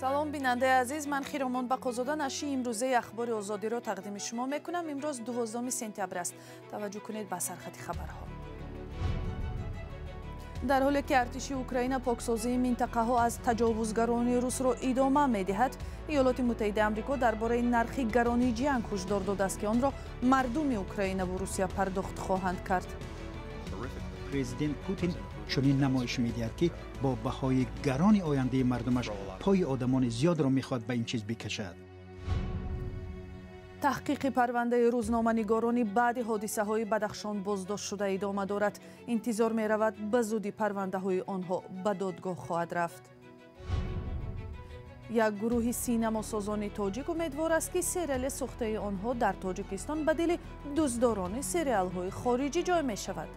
Салом, бинандаи азиз, ман Хиромон Бақозода нашри имрӯзаи Ахбори Озодиро тақдими шумо мекунам. Имрӯз 12 сентябр аст. Таваҷҷӯҳ кунед ба сархати хабарҳо. Дар ҳоле ки артиши Украина поксозии минтақаҳо аз таҷовузгарони русро идома медиҳад, Иёлоти Муттаҳидаи Амрико дар бораи нархи гарони ҷанг ҳушдор додааст, ки онро мардуми Украинаву Русия пардохт хоҳанд кард. Президент Путин чунин намоиш медиҳад, ки бо баҳои гарони ояндаи мардумаш пои одамони зиёдро мехоҳад ба ин чиз бикашад. Таҳқиқи парвандаи рӯзноманигорони баъди ҳодисаҳои Бадахшон боздоштшуда идома дорад. Интизор меравад, ба зудӣ парвандаҳои онҳо ба додгоҳ хоҳад рафт. Як гурӯҳи синамосозони тоҷик умедвор аст, ки сериали сохтаи онҳо дар Тоҷикистон ба дили дӯстдорони сериалҳои хориҷӣ ҷой мешавад.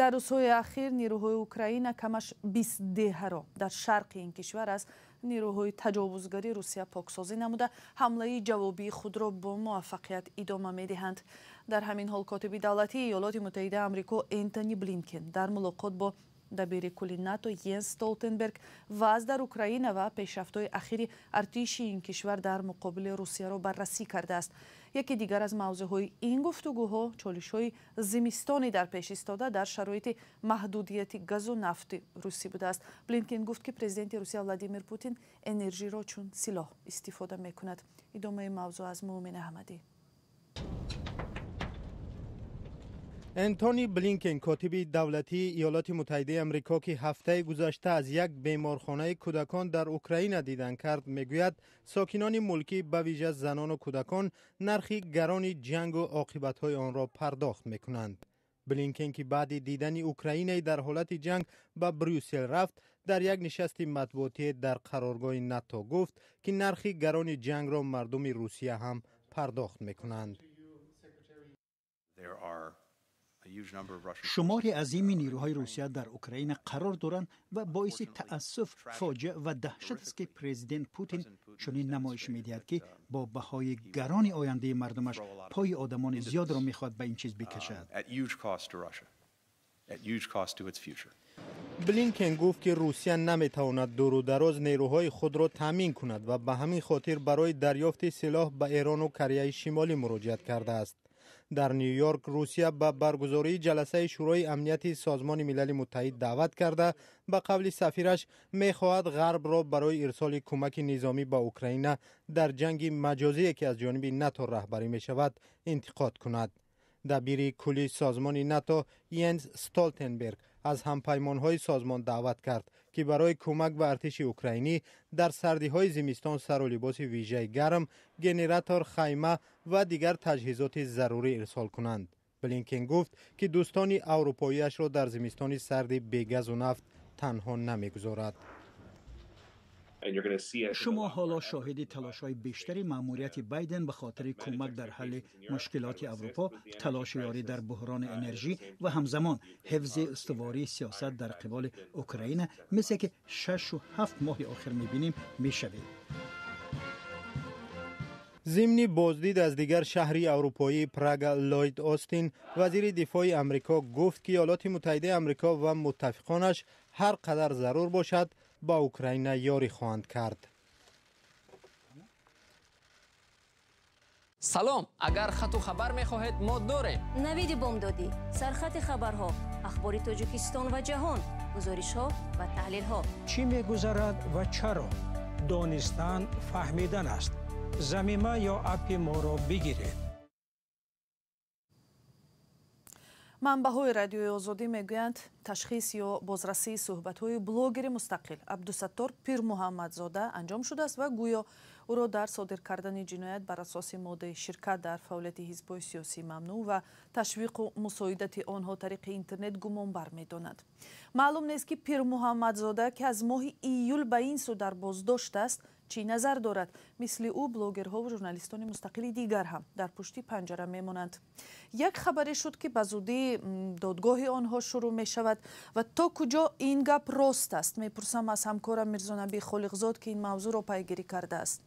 Дар рӯзҳои ахир нерӯҳои Украина камаш 20 деҳаро дар шарқи ин кишвар аз нерӯҳои таҷовузгари Русия поксозӣ намуда, ҳамлаи ҷавобии худро бо муваффақият идома медиҳанд. Дар ҳамин ҳол котиби давлатии Иёлоти Муттаҳидаи Амрико Энтони Блинкен дар мулоқот бо дабири кулли НАТО Йенс Столтенберг вазъ дар Украина ва пешрафтҳои ахири артиши ин кишвар дар муқобили Русияро баррасӣ кардааст. Яке дигар аз мавзӯъҳои ин гуфтугӯҳо чолишҳои зимистони дар пеш истода дар шароити маҳдудияти газу нафти русӣ будааст. Блинкен гуфт, ки президенти Русия Владимир Путин энержиро чун силоҳ истифода мекунад. Идомаи мавзӯъ аз Муъмин Аҳмадӣ. Энтони Блинкен, котиби давлатии Иёлоти Муттаҳидаи Амрико, ки ҳафтаи гузашта аз як беморхонаи кӯдакон дар Украина дидан кард, мегӯяд, сокинони мулкӣ, ба вижа занону кӯдакон, нархи гарони ҷангу оқибатҳои онро пардохт мекунанд. Блинкен, ки баъди дидани Украинаи дар ҳолати ҷанг ба Брюссел рафт, дар як нишасти матбуотие дар қароргоҳи НАТО гуфт, ки нархи гарони ҷангро мардуми Русия ҳам пардохт мекунанд. Шумори азими нерӯҳои Русия дар Украина қарор доранд ва боиси таассуф, фоҷиа ва даҳшат аст, ки президент Путин чунин намоиш медиҳад, ки бо баҳои гарони ояндаи мардумаш пои одамони зиёдро мехоҳад ба ин чиз бикашад. Блинкен гуфт, ки Русия наметавонад дуру дароз нерӯҳои худро таъмин кунад ва ба ҳамин хотир барои дарёфти силоҳ ба Эрону Кореяи Шимолӣ муроҷиат кардааст. Дар Ню-Йорк Русия ба баргузории ҷаласаи Шӯрои Амнияти Созмони Милали Муттаҳид даъват карда, ба қавли сафираш, мехоҳад Ғарбро барои ирсоли кӯмаки низомӣ ба Украина дар ҷанги маҷозие, ки аз ҷониби НАТО раҳбарӣ мешавад, интиқод кунад. Дабири кулли созмони НАТО Йенс Столтенберг аз ҳампаймонҳои созмон даъват кард, ки барои кӯмак ба артиши украинӣ дар сардиҳои зимистон сару либоси вижаи гарм, генератор, хайма ва дигар таҷҳизоти зарурӣ ирсол кунанд. Блинкен гуфт, ки дӯстони аврупоиашро дар зимистони сарди бегазу нафт танҳо намегузорад. Шумо ҳоло шоҳиди талошҳои бештари маъмурияти Байден ба хотири кӯмак дар ҳалли мушкилоти Аврупо, талоши ёрӣ дар буҳрони энержӣ ва ҳамзамон ҳифзи устувории сиёсат дар қиболи Украина, мисле ки 6-7 моҳи охир мебинем, мешавед. Зимни боздид аз дигар шаҳри аврупоии Прага, Ллойд Остин, вазири дифои Амрико, гуфт, ки Иёлоти Муттаҳидаи Амрико ва муттафиқонаш ҳар қадар зарур бошад, ба Украина ёрӣ хоҳанд кард. Салом, агар хату хабар мехоҳед, мо дорем. Навиди бомдодӣ, сархати хабарҳо, ахбори Тоҷикистон ва ҷаҳон, гузоришҳо ва таҳлилҳо. Чӣ мегузарад ва чаро? Донистан фаҳмидан аст. Замима ё аппи моро бигиред. Манбаъҳои Радиои Озодӣ мегӯянд, ташхис ё бозрасии суҳбатҳои блогери мустақил Абдусаттор Пирмуҳаммадзода анҷом шудааст ва гӯё ӯро дар содир кардани ҷиноят бар асоси моддаи ширкат дар фаъолияти ҳизбҳои сиёсӣ мамнӯъ ва ташвиқу мусоидати онҳо тариқи интернет гумонбар медонад. Маълум нест, ки Пирмуҳаммадзода, ки аз моҳи июл ба ин сӯ дар боздошт аст, чӣ назар дорад. Мисли ӯ блогерҳову журналистони мустақили дигар ҳам дар пушти панҷара мемонанд. Як хабаре шуд, ки ба зудӣ додгоҳи онҳо шурӯъ мешавад ва то куҷо ин гап рост аст, мепурсам аз ҳамкорам Мирзонаби Холиқзод, ки ин мавзӯъро пайгирӣ кардааст.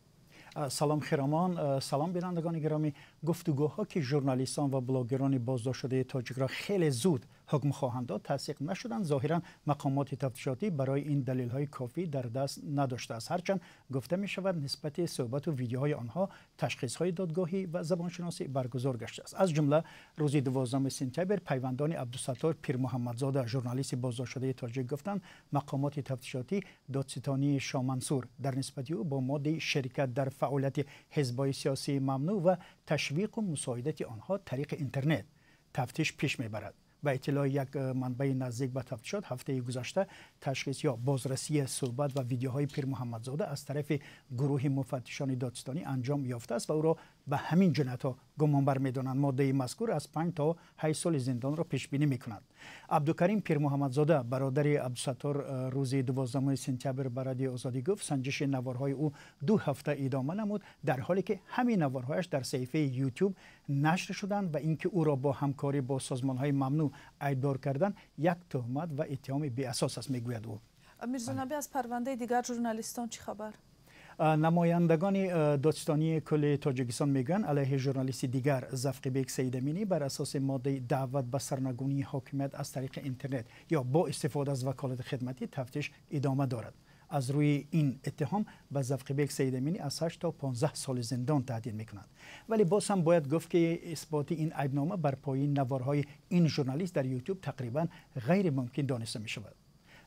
Салом Хиромон, салом бинандагони гиромӣ. Гуфтугӯҳо, ки журналистон ва блогерони боздоштшудаи тоҷикро хеле зуд ҳукм хоҳанд дод тасдиқ нашуданд. Зоҳиран мақомоти тафтишотӣ барои ин далелҳои кофӣ дар даст надоштааст. Ҳарчанд гуфта мешавад нисбати суҳбату видеоҳои онҳо ташхисҳои додгоҳӣ ва забоншиносӣ баргузор гаштааст. Аз ҷумла рӯзи 12 сентябр пайвандони Абдусаттор Пирмуҳаммадзода, журналисти боздоштшудаи тоҷик, гуфтанд мақомоти тафтишотӣ додситонии Шомансур дар нисбати ӯ бо моддаи ширкат дар фаъолияти ҳизбҳои сиёсии мамнӯъ ва ташвиқу мусоидати онҳо тариқи интернет тафтиш пеш мебарад. Ба иттилои як манбаи наздик ба тафтишот, ҳафтаи гузашта ташхис ё бозрасии суҳбат ва видеоҳои Пирмуҳаммадзода аз тарафи гурӯҳи муфаттишони додситонӣ анҷом ёфтааст ва ӯро ба ҳамин ҷиноятҳо гумонбар медонанд. Моддаи мазкур аз 5 то 8 соли зиндонро пешбинӣ мекунад. Абдукарим Пирмуҳаммадзода, бародари Абдусаттор, рӯзи 12 сентябр ба Радиои Озодӣ гуфт санҷиши наворҳои ӯ 2 ҳафта идома намуд, дар ҳоле ки ҳамин наворҳояш дар саҳифаи YouTube нашр шуданд ва инки ӯро бо ҳамкорӣ бо созмонҳои мамнӯъ айбдор кардан як туҳмат ва иттиҳоми беасос аст, мегӯяд ӯ. Мирзонаби, аз парвандаи дигар журналистон чӣ хабар? Намояндагони додситонии кулли Тоҷикистон мегӯянд алайҳи журналисти дигар Завқибек Саидаминӣ бар асоси моддаи даъват ба сарнагунии ҳокимият аз тариқи интернет ё бо истифода аз ваколати хидматӣ тафтиш идома дорад. Аз рӯи ин иттиҳом ба Завқибек Саидаминӣ аз 8 то 15 соли зиндон таҳдид мекунанд. Вале боз ҳам бояд гуфт ки исботи ин айбнома бар пояи наворҳои ин журналист дар YouTube тақрибан ғайримумкин дониста мешавад.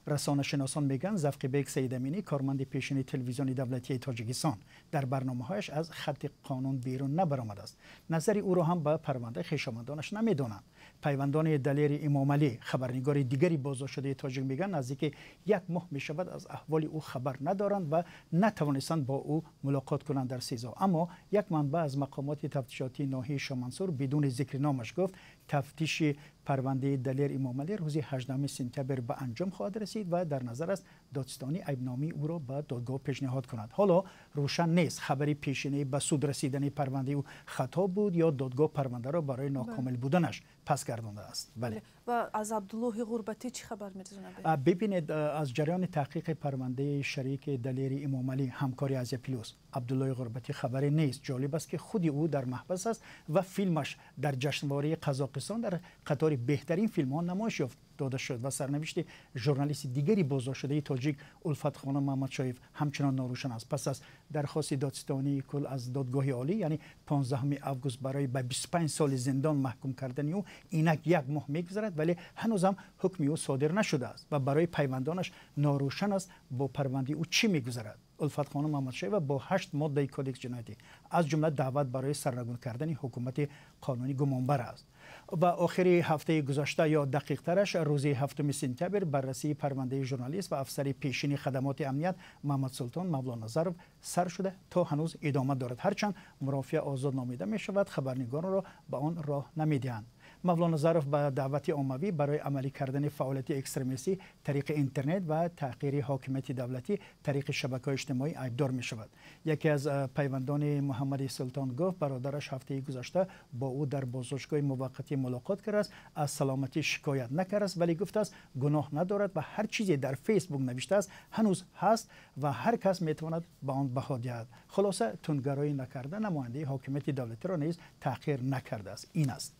Расонашиносон мегӯянд Завқибек Саидаминӣ, корманди пешини телевизиони давлатии Тоҷикистон, дар барномаҳояш аз хатти қонун берун набаромадааст. Назари ӯро ҳам ба парвандаи хешомандонаш намедонанд. Пайвандони Далери Имомалӣ, хабарнигори дигари боздоштшудаи тоҷик, мегӯянд наздики як моҳ мешавад аз аҳволи ӯ хабар надоранд ва натавонистанд бо ӯ мулоқот кунанд дар СИЗО. Аммо як манбаъ аз мақомоти тафтишотии ноҳияи Шомансур бидуни зикри номаш гуфт тафтиши парвандаи Далер Имомалӣ рӯзи 18 сентябр ба анҷом хоҳад расид ва дар назар аст додситонӣ айбномии ӯро ба додгоҳ пешниҳод кунад. Ҳоло рӯшан нест хабари пешинаи ба суд расидани парвандаи ӯ хато буд ё додгоҳ парвандаро барои нокомил буданаш пас гардондааст. Бале. Ва аз Абдуллоҳи Ғурбатӣ чӣ хабар, Мирзонаби? Бибинед, аз ҷараёни таҳқиқи парвандаи шарики Далери Имомалӣ, ҳамкори Азия Плюс, Абдуллоҳи Ғурбатӣ хабаре нест. Ҷолиб аст ки худи ӯ дар маҳбас аст ва филмаш дар ҷашнвораи Қазоқистон дар қатори беҳтарин филмҳо намоиш ёфт дода шуд ва сарнавишти журналисти дигари боздоштшудаи тоҷик Улфатхона Маҳмадшоев ҳамчунон норӯшан аст. Пас аз дархости додситонии кул аз додгоҳи олӣ, яъне 15 август, барои ба 25 соли зиндон маҳкум кардани ӯ инак як моҳ мегузарад, вале ҳанӯзам ҳукми ӯ содир нашудааст ва барои пайвандонаш норӯшан аст бо парвандаи ӯ чӣ мегузарад. Улфатхона Маҳмадшоева бо 8 моддаи кодекс ҷиноятӣ, аз ҷумла даъват барои сарнагун кардани ҳукумати қонунӣ гумонбар аст. Ва охири ҳафтаи гузашта ё дақиқтараш рӯзи 7 сентябр баррасии парвандаи журналист ва афсари пешини хадамоти амният Маҳмадсултон Мавлоназаров сар шуда то ҳанӯз идома дорад. Ҳарчанд мурофиа озод номида мешавад, хабарнигоронро ба он роҳ намедиҳанд. Мавлоназаров ба даъвати оммавӣ барои амалӣ кардани фаъолияти экстремистӣ тариқи интернет ва таҳқири ҳокимияти давлатӣ тариқи шабакаҳои иҷтимоӣ айбдор мешавад. Яке аз пайвандони Муҳаммади Султон гуфт бародараш ҳафтаи гузашта бо ӯ дар боздоштгоҳи муваққатӣ мулоқот кардааст, аз саломатӣ шикоят накардааст, вале гуфтааст гуноҳ надорад ва ҳар чизе дар Фейсбук навиштааст ҳанӯз ҳаст ва ҳар кас метавонад ба он баҳо диҳад. Хулоса, тундгароӣ накарда намояндаи ҳокимияти давлатиро низ таҳқир накардааст. Ин аст.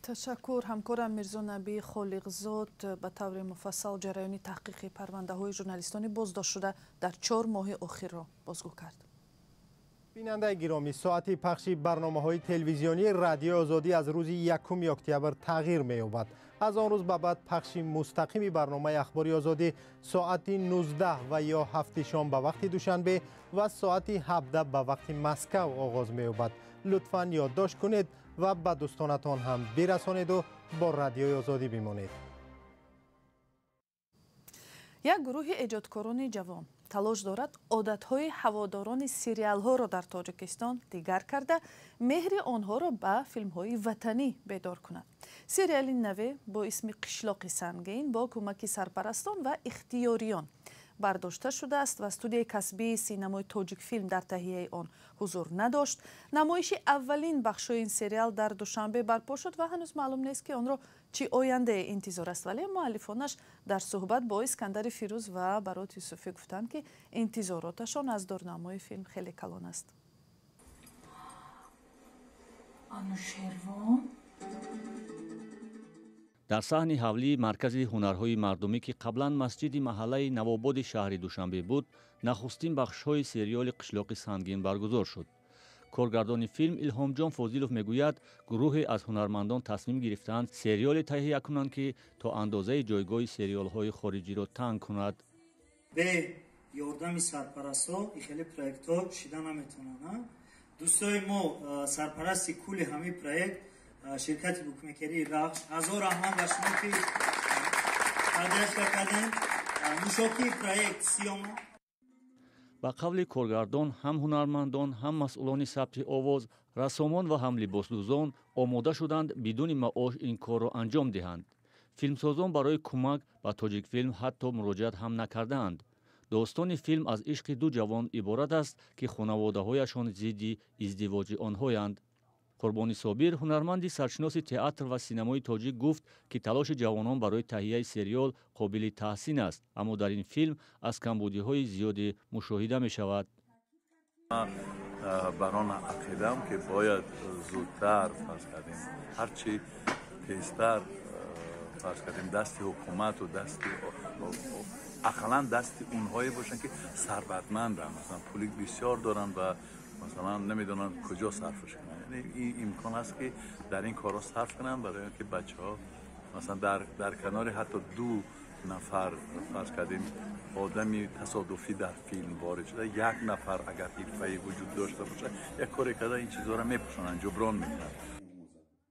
Ташаккур. Ҳамкорам Мирзонаби Холиқзод ба таври муфассал ҷараёни таҳқиқи парвандаҳои журналистони боздоштшуда дар 4 моҳи охирро бозгӯ кард. Бинандаи гиромӣ, соати пахши барномаҳои телевизионии Радиои Озодӣ аз рӯзи 1 октябр тағйир меёбад. Аз он рӯз ба баъд пахши мустақими барномаи Ахбори Озодӣ соати 19 ва ё 7 шом ба вақти Душанбе ва соати 17 ба вақти Москав оғоз меёбад. Лутфан ёддошт кунед ва ба дӯстонатон ҳам бирасонеду бо Радиои Озодӣ бимонед. Як гурӯҳи эҷодкорони ҷавон талош дорад одатҳои ҳаводорони сериалҳоро дар Тоҷикистон дигар карда, меҳри онҳоро ба филмҳои ватанӣ бедор кунад. Сериали наве бо исми Қишлоқи сангин бо кӯмаки сарпарастон ва ихтиёриён бардошта шудааст ва студияи касбии синамои Тоҷикфилм дар таҳияи он ҳузур надошт. Намоиши аввалин бахшҳои ин сериал дар Душанбе барпо шуд ва ҳанӯз маълум нест, ки онро чӣ ояндае интизор аст, вале муаллифонаш дар суҳбат бо Искандари Фирӯз ва Барот Юсуфӣ гуфтанд, ки интизороташон аз дурнамои филм хеле калон аст. Анушервон. Дар саҳни ҳавлии маркази ҳунарҳои мардумӣ, ки қаблан масҷиди маҳаллаи Навободи шаҳри Душанбе буд, нахустин бахшҳои сериёли «Қишлоқи сангин» баргузор шуд. Коргардони филм Илҳомҷон Фозилов мегӯяд, гурӯҳе аз ҳунармандон тасмим гирифтаанд сериёле таҳия кунанд, ки то андозаи ҷойгоҳи сериёлҳои хориҷиро танг кунад. Бе ёрдами сарпарастҳо и хеле проектҳо шида наметавонанд. Дӯстои мо, сарпарасти кулли ҳамин проект ширкати букмекерии «Рахш», ҳазор раҳмат ба шумо, ки поддержка кардем. Нӯшокии проект «Сиёма». Ба қавли коргардон, ҳам ҳунармандон, ҳам масъулони сабти овоз, рассомон ва ҳам либосдӯзон омода шуданд бидуни маош ин корро анҷом диҳанд. Филмсозон барои кӯмак ба «Тоҷикфилм» ҳатто муроҷиат ҳам накардаанд. Достони филм аз ишқи ду ҷавон иборат аст, ки хонаводаҳояшон зидди издивоҷи онҳоянд. Қурбони Собир, ҳунарманди саршиноси театр ва синамои тоҷик, гуфт, ки талоши ҷавонон барои таҳияи сериёл қобили таҳсин аст, аммо дар ин филм аз камбудиҳои зиёде мушоҳида мешавад. Ман бар он ақидаам, ки бояд зудтар, фарз кардем, ҳарчи тезтар, фарз кардем, дасти ҳукумату дасти ақаллан дасти онҳое бошанд, ки сарватманданд, масалан, пули бисёр доранд ва масалан намедонанд куҷо сарфаш кунанд, яъне ин имкон аст, ки дар ин корҳо сарф кунанд, барои он ки бачаҳо масалан дар канори ҳатто ду нафар, фарз кардем, одами тасодуфӣ дар филм ворид шуда, як нафар агар ҳирфаӣ вуҷуд дошта бошад, як коре карда ин чизҳоро мепӯшонанд, ҷуброн мекунанд.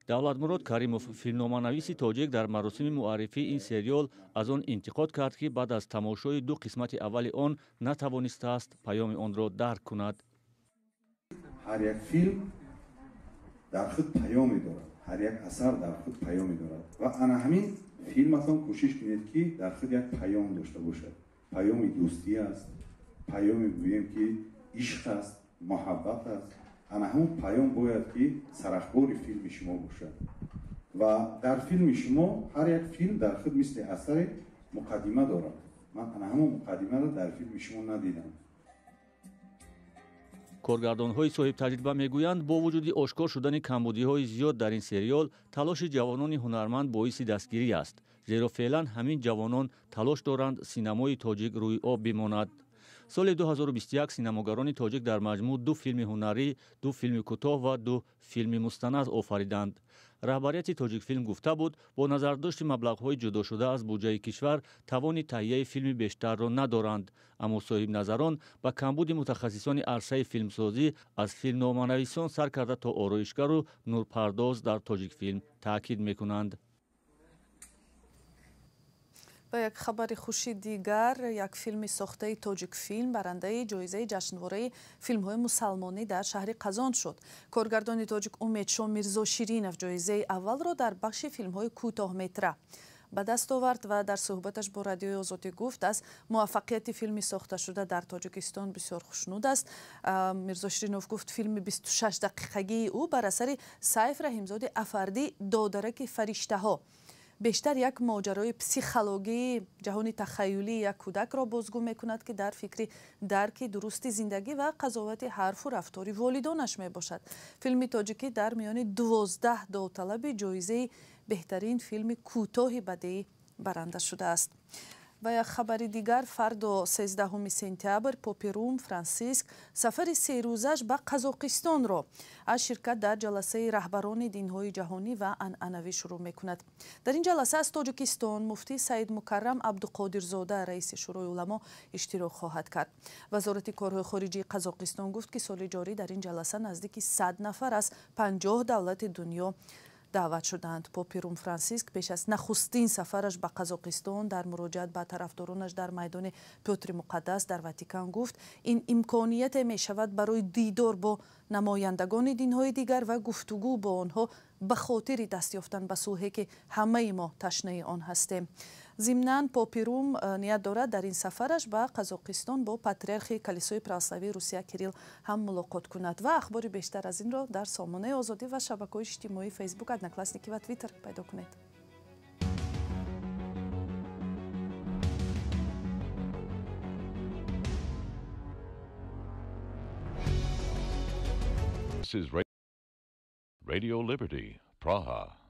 Давлатмурод Каримов, филмноманависи тоҷик, дар маросими муаррифии ин сериёл аз он интиқод кард, ки баъд аз тамошои ду қисмати аввали он натавонистааст паёми онро дарк кунад. Ҳар як филм дар худ паёме дорад, ҳар як асар дар худ паёме дорад ва ана ҳамин филматон кӯшиш кунед, ки дар худ як паём дошта бошад. Паёми дӯстӣ аст, паёме гӯем, ки ишқ аст, муҳаббат аст. Ана ҳамон паём бояд, ки сарахбори филми шумо бошад. Ва дар филми шумо ҳар як филм дар худ мисли асаре муқаддима дорад. Ман ана ҳамон муқаддимаро дар филми шумо надидам. Коргардонҳои соҳибтаҷриба мегӯянд, бо вуҷуди ошкор шудани камбудиҳои зиёд дар ин сериёл, талоши ҷавонони ҳунарманд боиси дастгирӣ аст, зеро феълан ҳамин ҷавонон талош доранд синамои тоҷик рӯи об бимонад. Соли 2021 синамогарони тоҷик дар маҷмӯъ ду филми ҳунарӣ, ду филми кӯтоҳ ва ду филми мустанад офариданд. Раҳбарияти «Тоҷикфилм» гуфта буд, бо назардошти маблағҳои ҷудошуда аз буҷаи кишвар тавони таҳияи филми бештарро надоранд, аммо соҳибназарон ба камбуди мутахассисони арсаи филмсозӣ, аз филмноманависон сар карда то ороишгару нурпардоз дар «Тоҷикфилм» таъкид мекунанд. Ва як хабари хуши дигар: як филми сохтаи «Тоҷикфилм» барандаи ҷоизаи ҷашнвораи филмҳои мусалмонӣ дар шаҳри Қазон шуд. Коргардони тоҷик Умедшо Мирзоширинов ҷоизаи аввалро дар бахши филмҳои кӯтоҳметра ба даст овард ва дар суҳбаташ бо Радиои Озодӣ гуфт, аз муваффақияти филми сохташуда дар Тоҷикистон бисёр хушнуд аст. Мирзоширинов гуфт, филми 26 дақиқагии ӯ бар асари Сайф Раҳимзоди Афардӣ «Додараки фариштаҳо» бештар як моҷарои психологии ҷаҳони тахаюлии як кӯдакро бозгӯ мекунад, ки дар фикри дарки дурусти зиндагӣ ва қазовати ҳарфу рафтори волидонаш мебошад. Филми тоҷикӣ дар миёни 12 довталаби ҷоизаи беҳтарин филми кӯтоҳи бадеӣ баранда шудааст. Ва як хабари дигар: фардо, 13 сентябр, попи Рум Франсиск сафари серӯзаш ба Қазоқистонро аз ширкат дар ҷаласаи раҳбарони динҳои ҷаҳонӣ ва анъанавӣ шурӯъ мекунад. Дар ин ҷаласа аз Тоҷикистон муфтӣ Саидмукаррам Абдуқодирзода, раиси Шӯрои уламо, иштирок хоҳад кард. Вазорати корҳои хориҷии Қазоқистон гуфт, ки соли ҷорӣ дар ин ҷаласа наздики 100 нафар аз 50 давлати дунё даъват шуданд. Попи Рум Франсиск пеш аз нахустин сафараш ба Қазоқистон дар муроҷиат ба тарафдоронаш дар майдони Пётри Муқаддас дар Ватикан гуфт, ин имконияте мешавад барои дидор бо намояндагони динҳои дигар ва гуфтугӯ бо онҳо ба хотири даст ёфтан ба сулҳе, ки ҳамаи мо ташнаи он ҳастем. Зимнан, попи Рум ният дорад дар ин сафараш ба Қазоқистон бо патриархи калисои православии Русия Кирилл ҳам мулоқот кунад. Ва ахбори бештар аз инро дар сомонаи Озодӣ ва шабакаҳои иҷтимоии Фейсбук, Одноклассники ва Твиттер пайдо кунед. This is Radio Liberty, Praha.